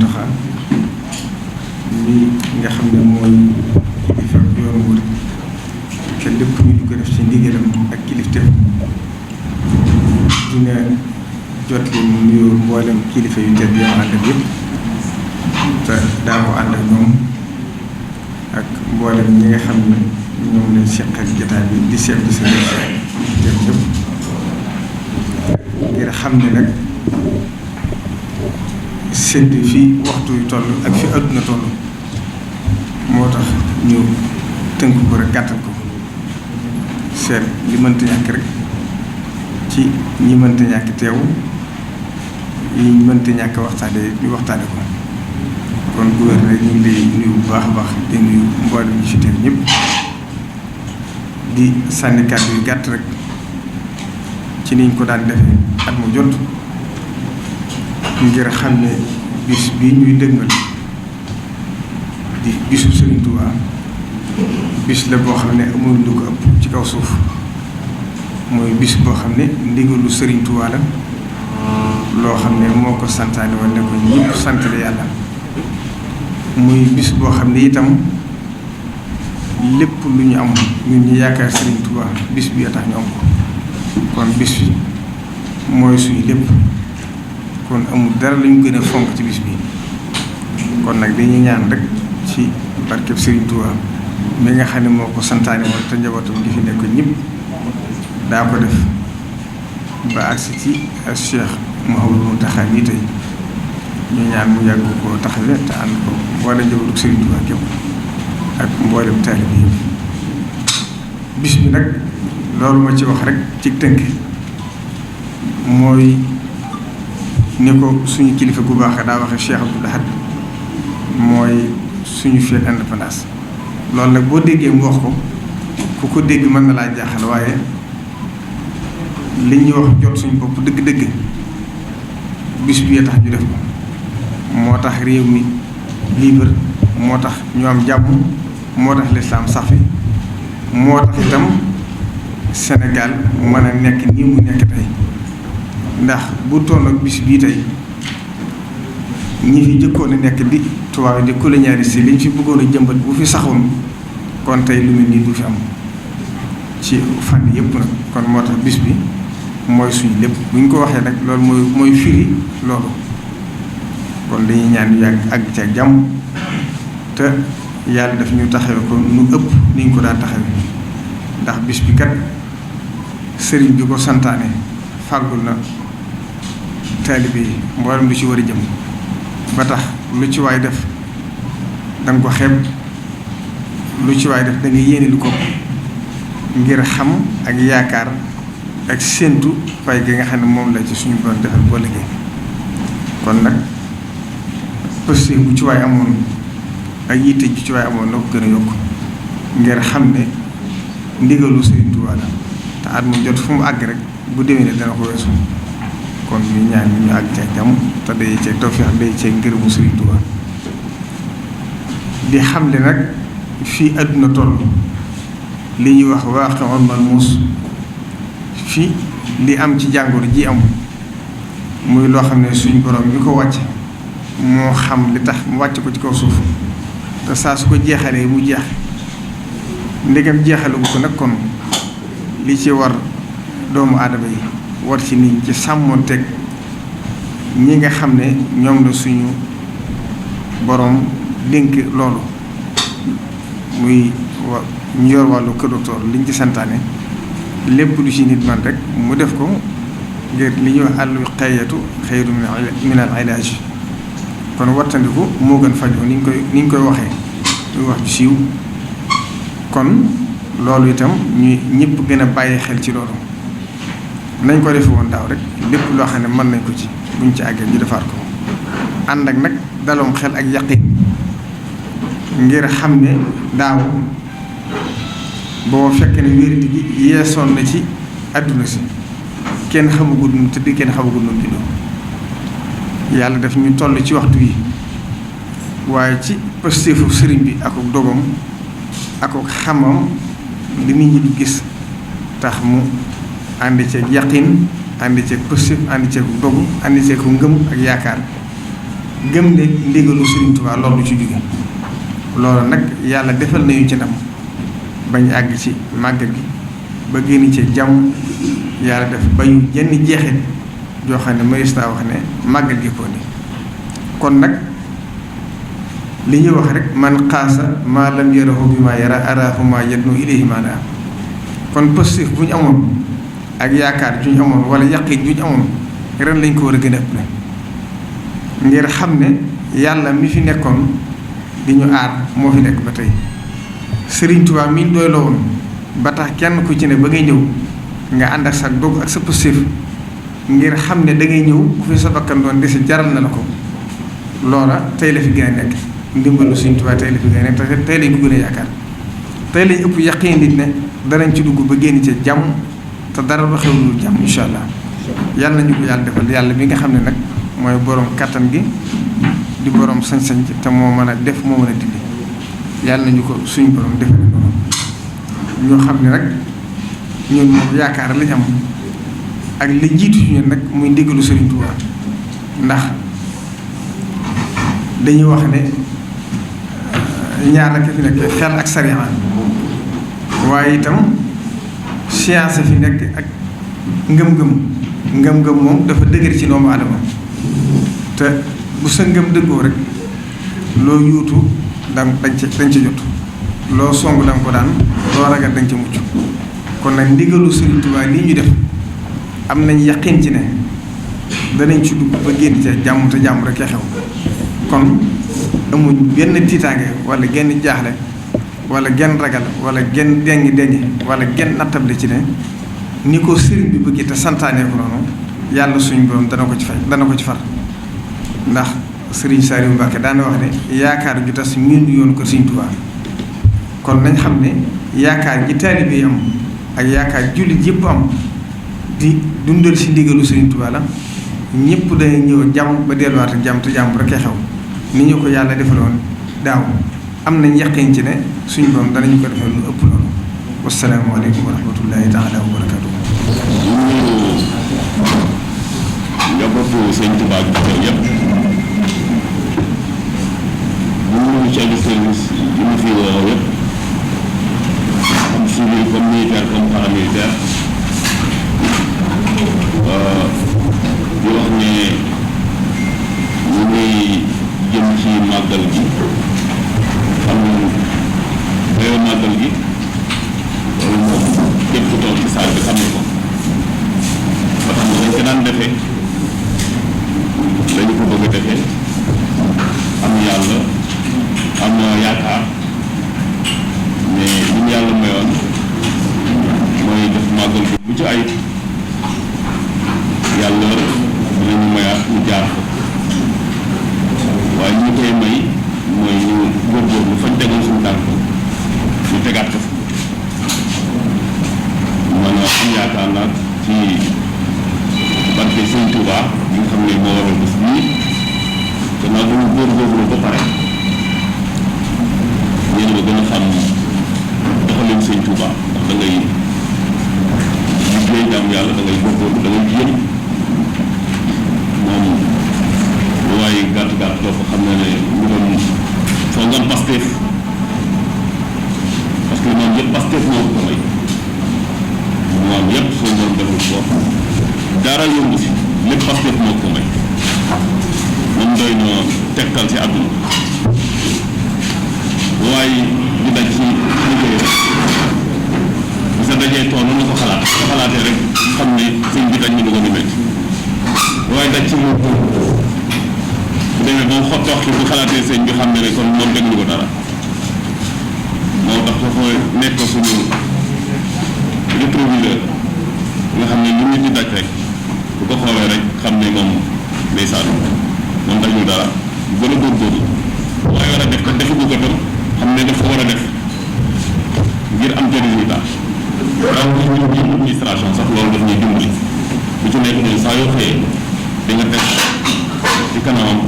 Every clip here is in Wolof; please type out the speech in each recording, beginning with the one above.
Mountakha mi nga xam ne mooy kilifa yoonu murid te lépp ñu di ko def ci ndigalam ak kilifteem dina jot li mu nuyoo mboolem kilifa yu tedd yoo ànd ak yëpp te daa ko ànd ak ñoom ak mboolem ñi nga xam ne ñoom lañ seqal jotaay bi di chef de service yëpp ngir xam ne nag sédd fii waxtu yu toll ak fi àdduna toll moo tax ñu tënk ko rek gàttal ko seet li mënta ñàkk rek ci ñi mënta ñàkk teew yi mënta ñàkk waxtaane ñu waxtaane ko kon gouverneur ñu ngi lay nuyu bu baax a baax di nuyu mboolem ñi fi teew ñëpp di sànni kàddu yu gàtt rek ci niñ ko daan defee at mu jot ngir xam ne bis bii ñuy dëgmal di bisu Serigne Touba bis la boo xam ne amul lu ko ëpp ci kaw suuf mooy bis boo xam ne ndigalu Serigne Touba la loo xam ne moo ko santaane woon ne ko ñëpp sant la yàlla muy bis boo xam ne itam lépp lu ñu am ñun ñu yaakaar Serigne Touba bis bi a tax ñu am ko kon bis bi mooy suñu lépp kon amul dara lu ñu gën a fonk ci bis bi kon nag dañuy ñaan rek ci barkeb Serigne Touba mi nga xam ne moo ko santaane woon te njabootam di fi nekk ñëpp daa ko def ba agsi ci Cheikh Mouhamadou Mountakha nii tey ñu ñaan mu yàgg koo taxawee te ànd ko mboolem njabootu Serigne Touba képp ak mboolem taalibe yëpp bis bi nag loolu ma ci wax rek ci tënk mooy ni ko suñu kilifa gu baax daa waxe Cheikh Abdoul Ahad mooy suñu fête indépendance loolu nag boo déggee mu wax ko ku ko dégg mën na laa jaaxal waaye li ñuy wax jot suñu bopp dëgg-dëgg bis bi tax ñu def ko moo tax réew mi libre moo tax ñu am jàmm moo tax lislaam sax fi moo tax itam Sénégal mën a nekk nii mu nekk tey ndax bu toll ak bis bii tey ñi fi jëkkoon a nekk di tubaab di colonialiste liñ fi bëggoon a jëmbat bu fi saxoon kon tey lu mel nii du fi am ci fànn yëpp nag kon moo tax bis bi mooy suñu lépp bu ñu ko waxee nag loolu mooy firi loolu kon dañuy ñaan yàgg àgg ci ak jàmm te yàlla daf ñu taxawe ko nu ëpp ni ñu ko daan taxawe ndax bis bi kat sëriñ bi ko santaane fàggul na taalibe yi mboolem lu ci war a jëm ba tax lu ci waay def danga ko xeeb lu ci waay def da nga yéene lu ko ngir xam ak yaakaar ak séentu fay gi nga xam ne moom la ci suñu doon defal boo liggéey kon nag pëste bu ci waay amoon ak yitte ju ci waay amoon na ko gën a yokk ngir xam ne ndigalu Serigne Touba la te at mu jot fu mu àgg rek bu demee ne dana ko weesu kon ñu ñaan ñu àgg ca jàmm te day ceeg tawfeex day ceeg ngërëmu Serigne Touba di xamle nag fii àdduna toll li ñuy wax waaqi'un malmuus fii li am ci jàngoro ji am muy loo xam ne suñu borom mi ko wàcc moo xam li tax mu wàcc ko ci kaw suuf te saa su ko jeexalee mu jeex ndegam jeexalu ko nag kon li ci war doomu aadama yi war ci nit ci sàmmoonteeg ñi nga xam ne ñoom la suñu borom dénk loolu muy ñu yor wàllu kër docteur liñ ci santaane lépp lu ci nit man rek mu def ko ngir li ñuy wax àllu xayyatu xayru min al ilaaj kon wattandiku moo gën fajoo ni ñu koy waxee muy wax ju siiw kon loolu itam ñu ñëpp gën a bàyyi xel ci loolu nañ ko defe woon daaw rek lépp loo xam ne mën nañ ko ci buñ ci àggee ñu defaat ko ànd ak nag daloom xel ak yaqin ngir xam ne daaw boo fekk ne wéradi gi yeesoon na ci àdduna si kenn xamagul nu tëdd kenn xamagul nu bindoo yàlla daf ñu toll ci waxtu yi waaye ci pëstéefu sëriñ bi ak dogom ak xamam li nit ñi di gis tax mu ànd ceeg yaqin ànd ceeg pëstéef ànd ceeg dogu ànd ceeg ngëm ak yaakaar gëm ne ndigalu Serigne Touba loolu du ci jóge loolu nag yàlla defal nañu ci ndam bañ àgg ci màggal gi ba génn ci jàmm yàlla def bañu jenn jeexit joo xam ne mënees naa wax ne màggal gi ko ni kon nag li ñuy wax rek man xaasa maa lam yarahu bi maa yara araahu maa yadnu ilayhi maanaa kon positif bu ñu amoon ak yaakaar ju ñu amoon wala yaqin ju ñu amoon ren lañ ko war a gën a ëpp ngir xam ne yàlla mi fi nekkoon di ñu aar moo fi nekk ba tey Serigne Touba mi doy la woon ba tax kenn ku ci ne ba ngay ñëw nga ànd ak sa dog ak sa positif ngir xam ne da ngay ñëw bu fi sa bakkan doon desi jaral na la ko loola tey la fi gën a nekk ndimbalu Serigne Touba tey la fi gën a nekk te tey lañ ko gën a yaakaar tey lañ ëpp yaqin nit ne danañ ci dugg ba génn ca jàmm te dara du xew lu jàmm incha allah yàlla nañu ko yàlla defal yàlla bi nga xam ne nag mooy borom kattan gi di borom sañ-sañ te moo mën a def moo mën a dindi yàlla nañu ko suñu borom defal noonu ñoo xam ne nag ñun moom yaakaar lañ am ak li jiitu ñun nag muy ndigalu Serigne Touba ndax dañuy wax ne ñaar rek fi nekk xel ak sariya waaye itam science fi nekk ak ngëm-ngëm moom dafa dëgër ci doomu adama te bu sa ngëm dëggoo rek loo yuutu dañ ca jot loo song da nga ko daan loo ragal dañ ca mucc kon nag ndigalu Serigne Touba lii ñu def am nañ yaqin ci ne danañ ci dugg ba génn ca jàmm te jàmm rek a xew kon amuñ genn tiitaange wala genn jaaxle wala genn ragal wala genn dengi wala genn nattable ci ne ni ko sëriñ bi bëggee te santaanee ko noonu yàlla suñu borom dana ko ci far ndax Serigne Saliou Mbacké daana wax ne yaakaar ju tas miin yoonu ko Serigne Touba kon nañ xam ne yaakaar ji taalibe yi am ak yaakaar jullit yëpp am di dundal si ndigalu Serigne Touba la ñëpp dañuy ñëw jàmm ba delluwaat ak jàmm te jàmm rek a xew ni ñu ko yàlla defaloon daaw am nañ yaqin ci ne suñu borom danañu ko defal lu ëpp loolu wasalaamaaleykum wa rahmatullahi taala wa barakatuh. njabootu Sëñ Touba bi teew yëpp ñu chef de service yi mu fi woo yëpp comme civil comme militaire comme paramilitaire di wax ne ñu ngi jëm ci màggal gi xam nga dayoo màggal gi loolu moom képp ku toog ci saal bi xam ne ko ba tax na dañ ko daan defee lañu ko bëgg a defee am yàlla am yaakaar mais li ñu yàlla mayoon mooy def màggal bi bu ci ayib yàlla dinañu mayaat ñu jaar ko waaye ñu koy may mooy ñu góorgóorlu fañ tegoon suñu tànk ñu tegaat ko man am yaakaar nag ci barke Sëñ Touba bi nga xam ne moo waral bés bii gannaaw bu ñu góorgóorlu ba pare ñeen ba gën a xam doxalin Sëñ Touba ndax da ngay liggéey jaam yàlla da ngay góorgóorlu da ngay yëm moom lu waaye gàtt-gàtt doo ko xam ne ne ñu doon foo nga am Pastef parce que moom yëpp Pastef moo ko may moom yëpp soo doon deful ko dara yomb si lépp Pastef moo ko may moom doy na tegtal ci àdduna waaye di daj ci liggéey rek bu sa dajee tool na ko xalaat soo xalaatee rek xam ne sëñ bi daj ñu ko di métti waaye daj ci moom bu demee ba mu xott waxtu bu xalaatee sëñ bi xam ne rek kon moom dégg ñu ko dara moo tax dafa nekk suñu rétroviseur nga xam ne lu nit ñi daj rek bu ko xoolee rek xam ne moom ndeysaan moom dajul dara bu gën a góorgóorlu waaye war a def kat defu ko tam xam ne dafa war a def ngir am ca résultat raw ñu ci administration sax loolu daf ñuy dimbali bu ci nekk noonu saa yoo xëyee di nga teg ci kanamam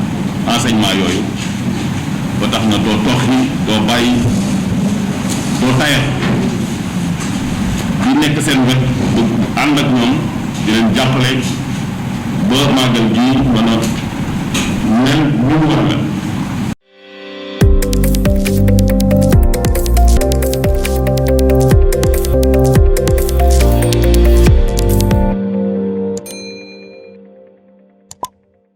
enseignement yooyu ba tax na doo toog ni doo bàyyi doo tayal di nekk seen wet bu ànd ak ñoom di leen jàppale ba màggal gi mën a